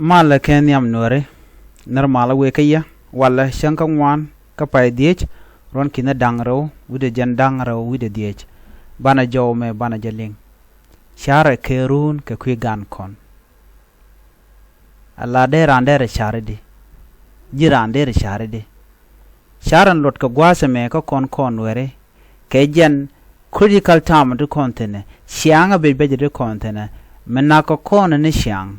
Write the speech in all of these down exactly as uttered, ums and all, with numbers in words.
Malɛ kɛ nhiam Nuääri, nɛr malä wëë kä yɛ, walɛ cäŋ kä ŋuan kä pay dhiec, ruɔ̱n ki̱n da̱ŋ rɛw wi̱cdɛ jiɛn da̱ŋ rɛw wi̱cdɛ dhiec. Banɛ jɔw mɛ banɛ jɛ liŋ. Carɛ kɛ run kɛ kui̱ gan kɔn. Ala dee raan dee rɛ cari di. Ji̱ raan dee rɛ cari di. Carɛ luɔt kɛ gua̱a̱th ɛmɛ kä kɔn kɔn Nuääri. Kɛ jɛn critical time ti kɔn thi̱n ɛ, ciaŋ a bec bec ti kɔn thi̱n ɛ. Mi nak kɛ kɔn ni ciaŋ.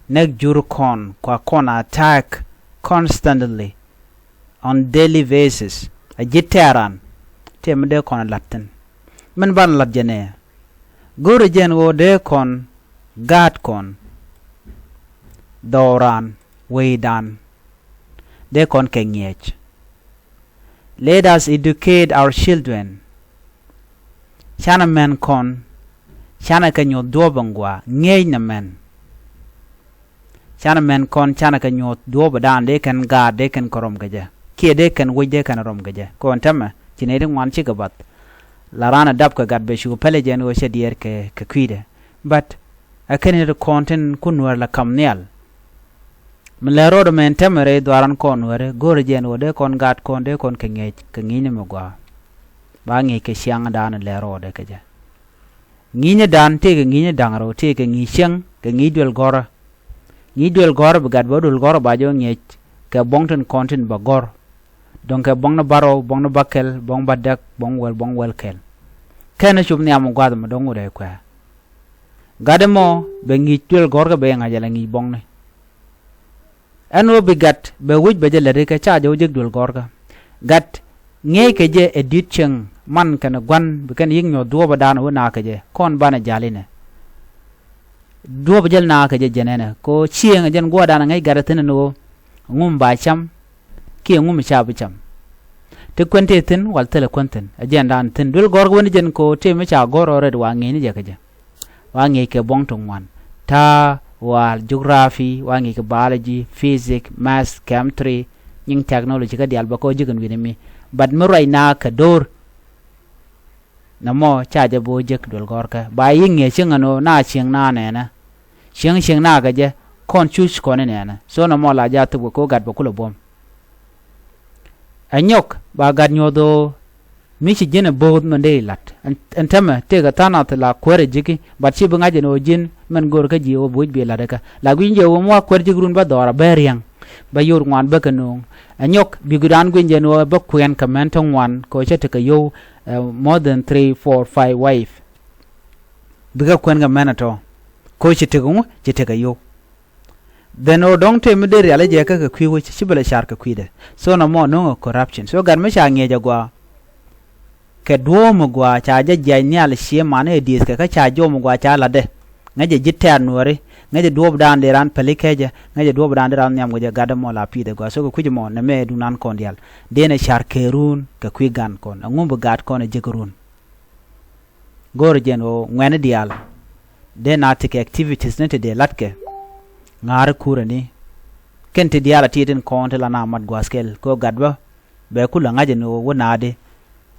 Nɛk jur kɔn kua kɔn attack constantly on daily basis. A ji̱ tɛɛran. Tëë mi dee kɔn lat thi̱n. Min ban lat jɛ nɛ. Go̱rɛ jɛn ɣöö dee kɔn gaat kɔn. Dhɔran, wecdan. Dee kɔn kɛ ŋiɛc. Let us educate our children. Canɛ mɛn kɔn, canɛ kɛ nyuɔth duɔ̱ɔ̱p in gɔaa, ŋiɛc nɛ mɛn. Canɛ mɛn kɔn, canɛ kɛ nyuɔth duɔ̱ɔ̱p in dan dee kɛn gaat, dee kɛn kɛ rɔm kɛ jɛ. Kiɛ dee kɛn wec, dee kɛn rɔm kɛ jɛ. Kɔn tɛmɛ, ci nɛy ti ŋuan cikɛ bath. La raan a dap kɛ gat bɛ cu pɛlɛ jɛn ɣöö cɛ diɛɛr kɛ, kɛ kui̱dɛ. But, ɛ kɛn in ti kɔn tin kun Nuäär la kam nhial. Mi lɛ rɔɔdɛ mɛn tɛmɛ rɛy dhuaaran kɔn Nuääri, go̱rɛ jɛn ɣöö dee kɔn gaat kɔn dee kɔn kɛ ŋiɛc, kɛ ŋi̱i̱cni mi gɔaa. Ba ŋi̱i̱c kɛ ciaŋdan lɛ rɔɔdɛ kɛ jɛ. Ŋi̱i̱cni dan tëëkɛ ŋi̱i̱cni da̱ŋ rɛw, tëëkɛ ŋi̱i̱c cieŋ, kɛ ŋi̱i̱c duël gɔ̱rä. Ŋi̱i̱c duël gɔ̱rä bi gat bä duël gɔ̱rä ba jɛ ŋiɛc, kɛ buɔ̱ŋ tin kɔn tin bä gɔ̱r. Dɔ̱ŋ kɛ buɔ̱ŋni bärɔw, buɔ̱ŋni bäkɛl, buɔ̱ŋ bädäk, buɔ̱ŋ wäl, buɔ̱ŋ wäl kɛl. Kɛn cop nhiam mi gua̱th mi dɔ̱ŋ wut ɛ kuɛ. Gat ɛmɔ bɛ ŋi̱i̱c duël gɔ̱rkä bɛ ŋa̱c ala ŋi̱i̱c buɔ̱ŋni. Ɛn ɣöö bi gat bɛ wec bɛ jɛ lätdi kɛ ca jɛ wä jek duël gɔ̱rkä. Gat ŋiɛckɛ jɛ ɛ di̱t cieŋ man kɛnɛ gua̱n bi kɛn yi̱k nyuɔ̱th duɔ̱ɔ̱pädan wä naakɛ jɛ kɔn banɛ ja̱l inɛ. Duɔ̱ɔ̱pä jäl naakɛ jɛ jɛn ɛnɛ kɛ ɣöö cieŋ ɛ jɛn gua̱a̱rdan ɛ ŋäc gat ɛ thi̱n ɛn ɣöö ŋum ba cam. Kiɛ ŋum ca bi cam. Ti kuɛn tëë thi̱n wal thilɛ kuɛn thi̱n ɛ jɛn dan thi̱n duel gɔ̱rkä wen jɛn kɛ ɣöö tëë mi ca gɔ̱r ɣöö rɛt wa ŋi̱i̱cni jɛ kɛ jɛ. Wa ŋi̱i̱c kɛ buɔ̱ŋ ti ŋuan. Ta̱a̱, wa geography, wa ŋi̱i̱c kɛ biology, physics, maths, chemistry, nyiŋ technology kä diaal bä kɛ ɣöö ji̱ kɛn wi̱ni mi. But mi ruac naak kɛ do̱r. Nɛ mɔ ca jɛ bi wä jek duel gɔ̱rkä ba yi̱ ŋi̱eec cieŋ ɛn ɣöö na cieŋ na nɛnɛ. Cieŋ cieŋ na kɛ jɛ kɔn cuc kɔn inɛnɛ. So nɛ mɔ la jɛ a thop kɛ ko̱ gat bɛ kulɛ buɔ̱m. Ɛ nyɔk ba gat nyuɔ̱th ɣöö mi ci ji̱n ɛ bo̱o̱th mɛn dee ilat ɛn, ɛn täämɛ tëëkɛ tha̱a̱ŋ nath la kuäär ɛ ji̱ki. Bat ci bi ŋa̱c ɛn ɣöö ji̱n mɛn go̱o̱r kä ji̱ ɣöö bi wec bi lat kä la gui̱ny jɛ ɣöö mi wa kuäär ji̱k run bä dhɔra bɛ riäŋ. Bä yor ŋuan bä kɛ no̱o̱ŋ. Ɛ nyɔk bi guidan gui̱ny jɛ ɛn ɣöö bä kuɛn kɛ mɛn ti ŋuan kɛ ɣöö cä tekɛ yio̱w. More than three, four, five wife. Bikɛ kuɛn kɛ mɛn ɛ tɔ. Ko̱ ci tekɛ ŋu ci tekɛ yio̱w. Then ɣöö dɔ̱ŋ tëë mi dee rial i̱ jɛ kä kɛ kui̱ wec ci bɛ lɛ car kɛ kui̱dɛ. So nɔmɔ no̱o̱ŋ ɛ corruption. So gat mi ca ŋiɛc ɛ gɔaa. Kɛ duɔ̱ɔ̱m ɛ gɔaa ca jɛ jiac nhial cie man ɛ dieth kɛ kä ca jɔm ɛ gɔaa ca la̱tdɛ. Ŋäcɛ ji̱ tɛ̈r nuääri. Ŋäcɛ duɔ̱ɔ̱pdan dee raan päli kecɛ. Ŋäcɛ duɔ̱ɔ̱pdan dee raan nhiam kecɛ gatdɛ mɔ la pi̱i̱th ɛ gɔaa. So kɛ kui̱c ɛmɔ nɛmɛ ɛ duŋdan kɔn diaal. Dee nɛ car kɛ run kɛ kui̱ gan kɔn ɛŋu bi gat kɔn ɛ jek run. Go̱o̱rä jɛn ɣöö ŋuɛ̈ni diaal. Dee na tekɛ activities ni ti dee la̱tkɛ. Ŋa̱ri kurɛ ni. Kɛn ti diaal a ti tin kɔn ti la na mat gua̱a̱th kɛl kɛ ɣöö gat bä. Bɛ kulɛ ŋa̱c ɛn ɣöö wä naadi.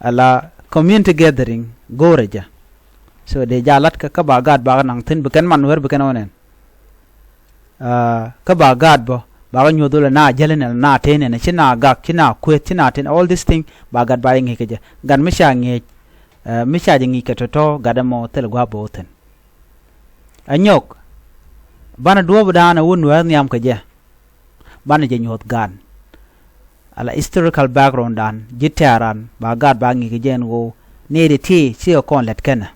Ala community gathering go̱o̱rä jɛ. So dee jaa la̱tkɛ kä ba gaat bakɛ naŋ thi̱n bi kɛn man wɛr bi kɛn ɣän ɛn. Kä ba gaat bä ba kä nyuɔth wä lɛ na jäl inɛ na ten inɛ ci na gak ci na kueth ci na ten all this thing ba gat ba jɛ ŋi̱i̱c kɛ jɛ. Gat mi ca ŋi̱i̱c mi ca jɛ ŋi̱i̱c kɛ tɔ̱tɔ̱ gat ɛmɔ thil gua̱a̱p bä wä thi̱n. Ɛ nyɔk banɛ duɔ̱ɔ̱pdan ɛ wä nuäär nhiam kɛ jɛ. Banɛ jɛ nyuɔth gan. Ala historical background dan ji̱ tɛ̈ran ba gaat ba ŋi̱i̱c kɛ jɛ ɛn ɣöö nɛy ti ti cikɛ kɔn lät kɛnɛ.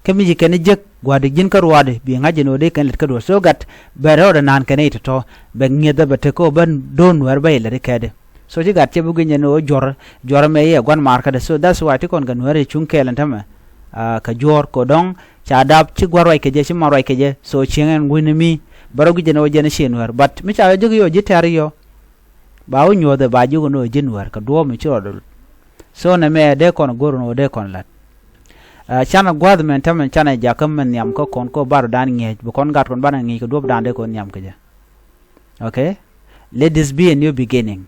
Kä mi ci kɛn jek gua̱a̱di ji̱n kä ruaadi bi ŋa̱c jɛ ni ɣöö dee kɛn lät kä duɔ̱ɔ̱r so gat bɛ rɛwdɛ naan kɛn i̱ tɔ̱tɔ̱ bɛ ŋi̱eth bɛ te kä ɣöö bä do̱r nuäär bä ilät i̱ kɛɛdi. So ci gat cɛ bi gui̱ny jɛ ni ɣöö juɔ̱r juɔ̱r ɛmɛ i̱ ɛ gua̱n maar kädɛ so that's why ti kɔn kɛ nuäär i̱ cuŋ kɛɛl ɛn tämɛ. Kɛ juɔ̱ɔ̱r kɛ dɔ̱ŋ ca dap ci gua̱n ruac kɛ jɛ ci man ruac kɛ jɛ so cieŋ ɛn gui̱n ni mi bä rɔ gui̱ny jɛ ni ɣöö jɛn i̱ cie nuäär but mi ca jek i̱ ɣöö ji̱ tɛ̈r i̱ yɔ. Ba wä nyuɔ̱thɛ ba ji̱ wä ni ɣöö ji̱ nuäär kɛ duɔ̱ɔ̱p mi ci rɔɔdɛ lut. So nɛmɛ dee kɔn go̱r ni ɣöö dee kɔn la̱t. Canɛ gua̱a̱th mɛn täämɛ canɛ jakä mɛn nhiam kä kɔn kä bar dan ŋi̱eec bi kɔn gat kɔn banɛ ŋi̱i̱c kɛ duɔ̱ɔ̱pdan dee kɔn nhiam kɛ jɛ. Okay. Let this be a new beginning.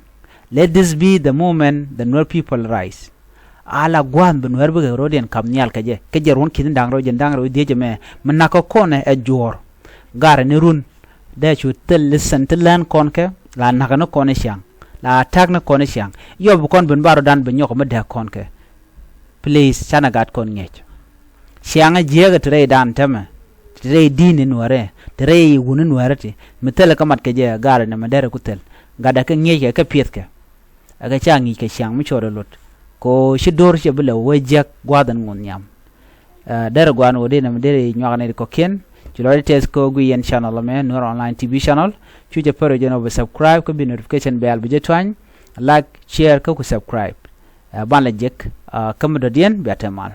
Let this be the moment the Nuer people rise. Ala gua̱a̱th bi nuäär bikɛ ro̱diɛn ka̱m nhial kɛ jɛ kɛ jɛ ruɔ̱n ki̱n da̱ŋ rɛw jɛn da̱ŋ rɛw i̱ dhiec ɛmɛ mi nakä kɔnɛ ɛ juɔ̱ɔ̱r. Garɛ ni run. dee cu thil listen ti län kɔn kɛ la nakä ni kɔn i̱ ciaŋ la attack ni kɔn i̱ ciaŋ. Yɔ bi kɔn ben bar rɔ dan bi nyɔk mi dee kɔn kɛ. Please canɛ gat kɔn ŋiɛc. Ciaŋä jiääkä ti rɛy dan tämɛ, ti rɛy di̱i̱n in wärɛ, ti rɛy wun in wärɛ ti mi thilɛ kä mat kɛ jɛ gaarɛ ni mi derɛ ku thil. Gatdɛ kä ŋiɛckɛ kä piɛthkɛ. Ɛ kɛ ca ŋi̱i̱c kɛ ciaŋ mi cɔɔdɛ lot. Ko ci do̱r cɛ bi lɛ wee jiäk gua̱a̱th in ŋuɔ̱th nhiam. Derɛ gua̱a̱n wä dee ni mi derɛ nyuak ni kɔ̱kiɛn. Ci lɔcdɛ tɛth kä guiy yɛn channel mɛ Nuer Online T V channel. Cu cɛ pär jɛn ɔ bi subscribe kä bi notification bell bi jɛ tuany. Like, share kä ku subscribe. Ban lɛ jek kä mi dɔ̱diɛn bia te mal.